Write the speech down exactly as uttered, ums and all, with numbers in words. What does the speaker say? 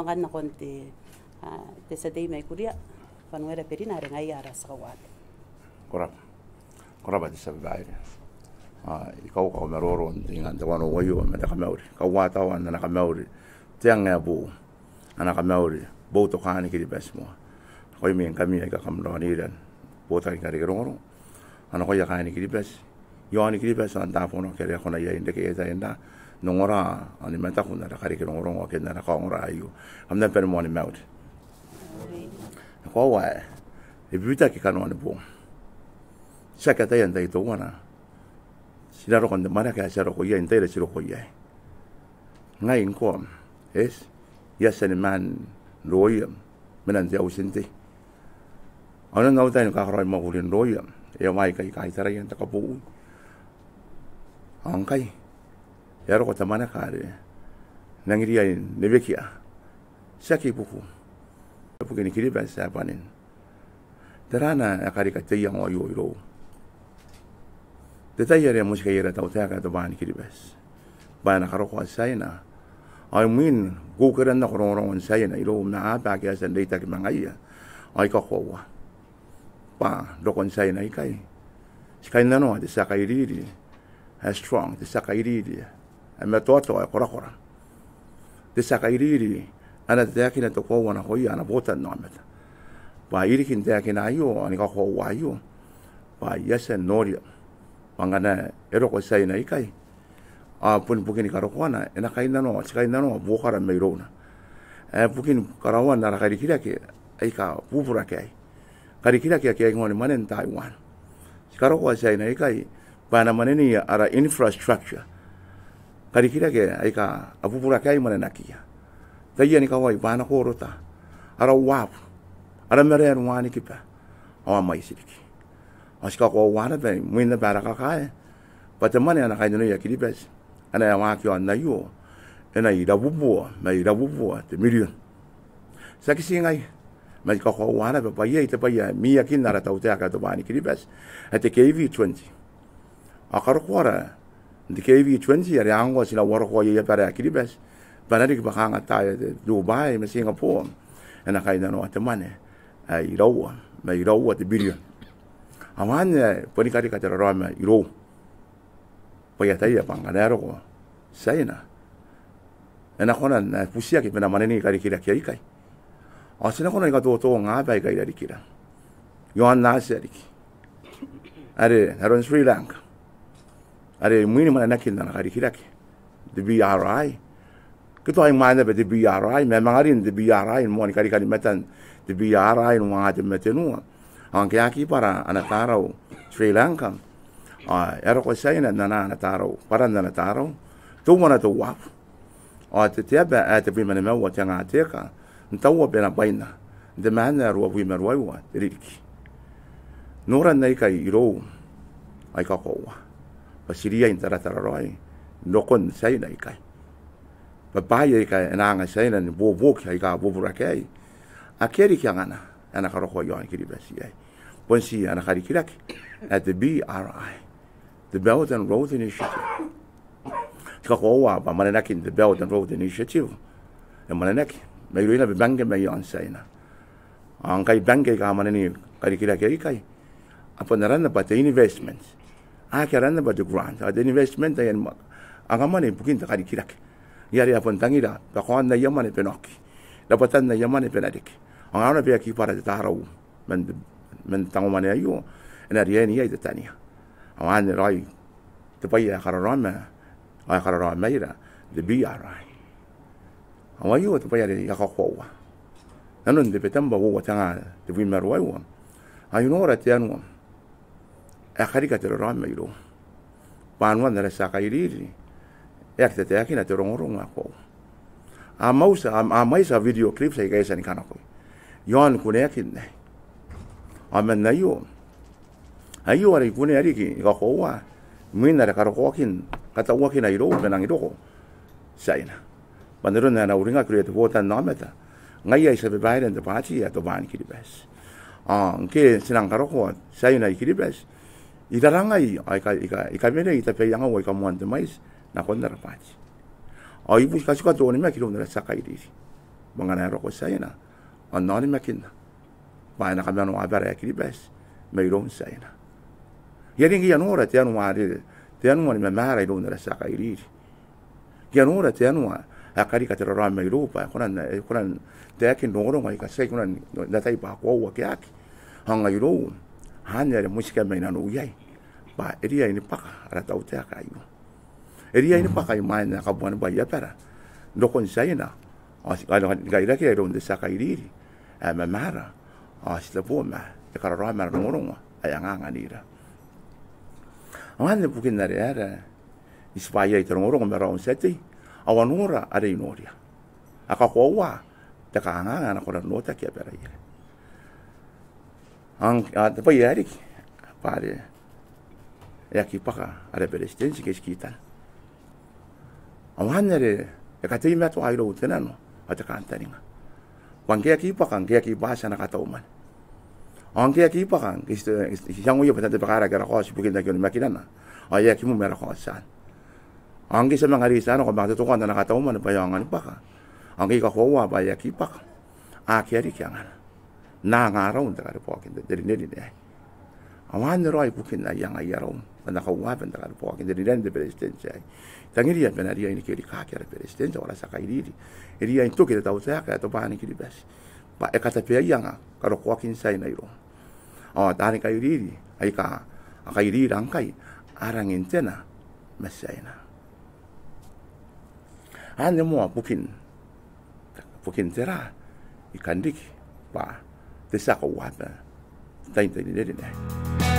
Ngkana nakon te, a, te tia tei mai Kuria, Banuera Berina are ngaia ara tia kauabe. Ko rabwa. Ko rabwa te tia babaire. A, I kauka au maroro n te ingabong aio ma te kamauri. Kauataoan ana kamauri te ang ae boou. Ana kamauri boutokaan Kiribati moa. Nakoimi ngkami aika kam raonira n botaki ni kareke rongorongo. Ao nakoia kaain Kiribati iaon Kiribati ao n taabo ake a kona iai n reke aia tai n ongora ao ni mataku n ara kareke rongorongo ake n ara kaongora aio. Kam na bane ni mauri. Koaua ae e bibitaki kanoan boong. Tiaki ataia n tai teuana ti na roko n te mwaneaba ae ti a roko iai n tai are ti roko iai. Ngai ngkoa, eti, I a tia ni maan rooia, mena n te auti n tei. Ao n au tai ni kakaraoi mwakurin rooia, e a waaki ikai kaitaraia n te kabowi. Ao ngkai e a roko te mwaneaba are N nang iri iai ni wekia. Tiaki buku, bukin Kiribati ae bwanin. Tera ae karika te iango aio irou? Te tai are e motika iai ara tautaeka ae Tobwaan Kiribati bwa e na karokoa Tiaina. Ao imwin kukeran nako rongorongon Tiaina irou ma aaba ake a tia n reitaki ma ngaia, ao I kakoaua bwa rokon Tiaina ikai ti kainnanoa te tia kairiri ae strong, te tia kairiri ae matoatoa, ae korakora. Te tia kairiri ae na taekina te koaua nakoia ana botannaomata. Bwa I riki n taekina aio, ao ni kakoaua aio, bwa I a tia n noria bwa ngkana e roko Tiaina ikai, ao bon bukin karokoana e na kainnanoa, ti kainnanoa buokara mairouna. Ae bukin karaoan ara karikirake aika bubura aei. Karikirake ake a ingoa ni mwanen Taiwan. Ti karokoa Tiaina ikai bwa e na mwanenii ara infrastructure. Karikirake aika a bubura aei mwanenakia. Taiani kawai bwa a na korota ara uabu, ara marae ni wanikiba, ao a mwaiti riki. Ao ti kakoaua naba imwin naba ara kakae bwa te mwane ae na kainnanoia Kiribati ae na waaki iaon aio e na irabubua ma irabubua te mirion. Tiaki ti ngaia, ma ti kakoaua naba bwa iai te bwai ae mwiakin ara tautaeka ae Tobwaan Kiribati ae te K V twenty. Ao karokoara n te K V twenty are ngkoa ti na uarokoa iai abara ae Kiribati bwa e na riki bwa kanga taai ae te Dubai ma Singapore, e na kainnanoa te mwane ae iraua ma iraua te birion. Ao anne ae boni karika te raraoma irou. Bwa I ataia bwa ngkana e roko Tiaina, e na kona n butiaki bwa e na mwanenii karikirake aikai. Ao ti na kona ni katotonga aaba aika i rarikira iaon Atia riki, are aron Sri Lanka, are imwin mwanenakin ana karikirake te B R I. Ke tao imwain naba te B R I, ma e manga rin te B R I n moani karikani matan te B R I n uangaun te matenua. Ao ngke a aki bwara ana tarau Sri Lanka, ao e a roko Tiaina n anaa ana tarau, bwaran ana tarau, teuana te uabu. Ao te, te aba ae tebwi ma nimaua te nga te eka n taua bwa e na bwaina n te maan ae ruabwi ma ruaiwa te ririki. Noran aikai irou, ao I kakoaua bwa ti riai n taratara raoi n rokon Tiaina ikai. Bwa bwaai aika e na anga Tiaina ni buobuoki aika bubura aei, akea riki angana ae na karokoa iaon Kiribati iai. Bon ti ana karikirake ae te B R I, te Belt and Road Initiative. Ti kakoaua bwa mwanenakin te Belt and Road Initiative e mwanenaki mairouia naba bangke mai aon Tiaina. Ao ngkai bangke aika a mwanenii karikirake aikai, a bon aranna bwa te investment. A aki aranna bwa te grant, ao te investment ae angamwane ibukin te karikirake. Ngaia are a bon tangira bwa kaon aia mwane bwa e na oki, rabwatan aia mwane bwa e na reke. Ao ngkana e aki bwara te tarau man, man tangomwane aio, e na riai n iai te tania. Ao anne raoi te bwai ae kararaoma, ae kararaomaira te B R I. Ao aio te bwai are I a kakoaua. Nanon Tebetembwa uoua te nga tebwi ma ruaiwa, ao I nora te anua ae karika te raraoma irou. Bwa anuan ara tia kairiri e aki tataekina te rongorongo ae koaua. A mwaiti, a, a mwaiti aia video clips aika I a tia ni kanakoi iaon kuneakin aei. Ao man aio, aio are I kunea riki, I kakoaua, imwin are karokoakin katauakina irou bwa e nang roko Tiaina. Bwa n aron ae na uringaki irouia te botannaomata, ngaia ae tia babaire n te bwaati ae Tobwaan Kiribati. Ao ngke ti nang karokoa Tiaina i Kiribati, I rarangai, ao I ka, I ka, I kawenei tabeaiangau aika moan te mwaiti nakon ara bwaati. Ao I buti katikato onimaki iroun ara tia kairiri. bwa ngkana e roko Tiaina ao e na onimakinna bwa e na kamanoa abara ae Kiribati mairoun Tiaina. Ia ngke I a nora te anua are, te anua ni mamaara iroun ara tia kairiri. Ngke I a nora te anua ae karika te raraoma irou bwa e kona n, e kona n taekin rongorongo aika tiaki kona n atai bwa koaua ke aki. Ao ngai irou, anne are motika mai nanou iai bwa e riai ni bwaka ara tautaeka aio. E riai ni bwaka imwain ae kabuanibwai abara n rokon Tiaina ao ti, ao ni kairakira iroun te tia kairiri ae mamaara ao ti tebo ma e kararaoma ara rongorongo ae anganganira. Ao anne bukin are, are I tibwa iai te rongorongo ma raou n tia tei, ao a nora are I noria. A kakoaua te kanganga ae na kona n ootaki abara iai. Ao ngke, a, te bwai ae riki bwa are e aki bwaka ara beretitenti ngke ti kitana. Ao anne are e kateimatoa irou te nano ao te kantaninga. Bwa ngke e aki bwaka, ngke e aki bati ana katau mwane. Ao ngke e aki bwaka, ngke ti, ti iangoia bwa tao te bwaka ara kaoti ibukin aki onimakinana. Ao e aki moa ara kaoti anne. Ao ngke ti a manga reitia nako bwa e totokoa ana katau mwane bwa e aonga ni bwaka. Ao ngke I kakoaua bwa e aki bwaka, akea riki angana. N na anga arau n te kareboaki n te rinerine aei. Ao anne raoi bukin ae I angaia arau bwa N na kauaba n te kareboaki n te rinerine n te beretitenti aei. I tangiria bwa e na riai ni kerikaaki ara beretitenti ao ara tia kairiri. E riai n toki te tautaeka ae Tobwaan Kiribati bwa e katabeaianga karokoakin Tiaina irouna. Ao taani kairiri aika a kairira ngkai a rangi n tena ma Tiaina. Anne moa bukin, bukin tera I kan riki bwa te tia kauaba n tain te rinerine aei.